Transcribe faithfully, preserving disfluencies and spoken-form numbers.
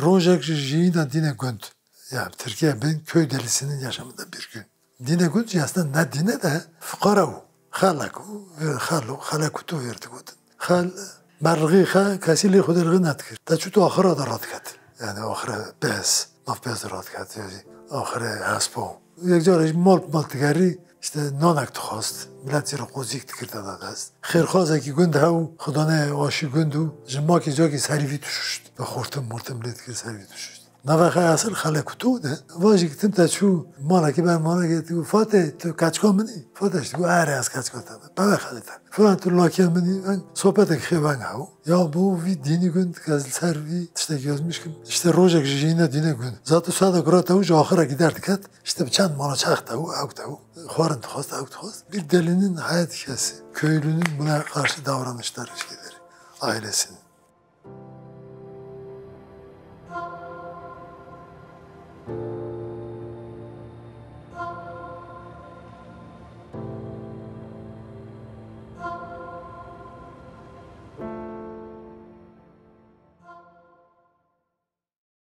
Rojek ji jiyîna dîne gund. Ya Tirkiye bên köy delisinin yaşamında bir gün. Dîne gund jî aslında ne dîne de fuqara û xelek û xelo, xelek û tu wêr digotin. Xel merlixî xe kesî lê xwe derixî nedikir. Te çû tu axira de radiket. Yani axire bez, naf bez de radiket. Yani axire hespo. Yekcar ji mal mal digerî işte nanek dixwast. Millet jî re qozîk dikir te da dest. Xêrxwazekî gund hew, xidane aşî gund û ji makî cakî serî vî dişuşt. Bi xortim mortim lê dikir serî vî dişuşt. Nava xwe esil xelek û tu de. Vajî gitin te çû malekî ber malekê tu Fatê tu keçka min î. Fatê işte got erê ez keçka te me. Bebe xelê te. Filan tu lakiya min î. Veng sohbetek xê veng hew. Ya bu vî dînî gund ez li ser vî tiştek yazmiş kim. İşte rojek ji jîne dîne gund. Zato sada gura te û ji axira gider diket. İşte bi çend mala çax te û ew te û. Xwarin dixwast ew dixwast. Bir delinin hayat hikayesi. Köylünün buna karşı davranışları şeyleri. Ailesinin.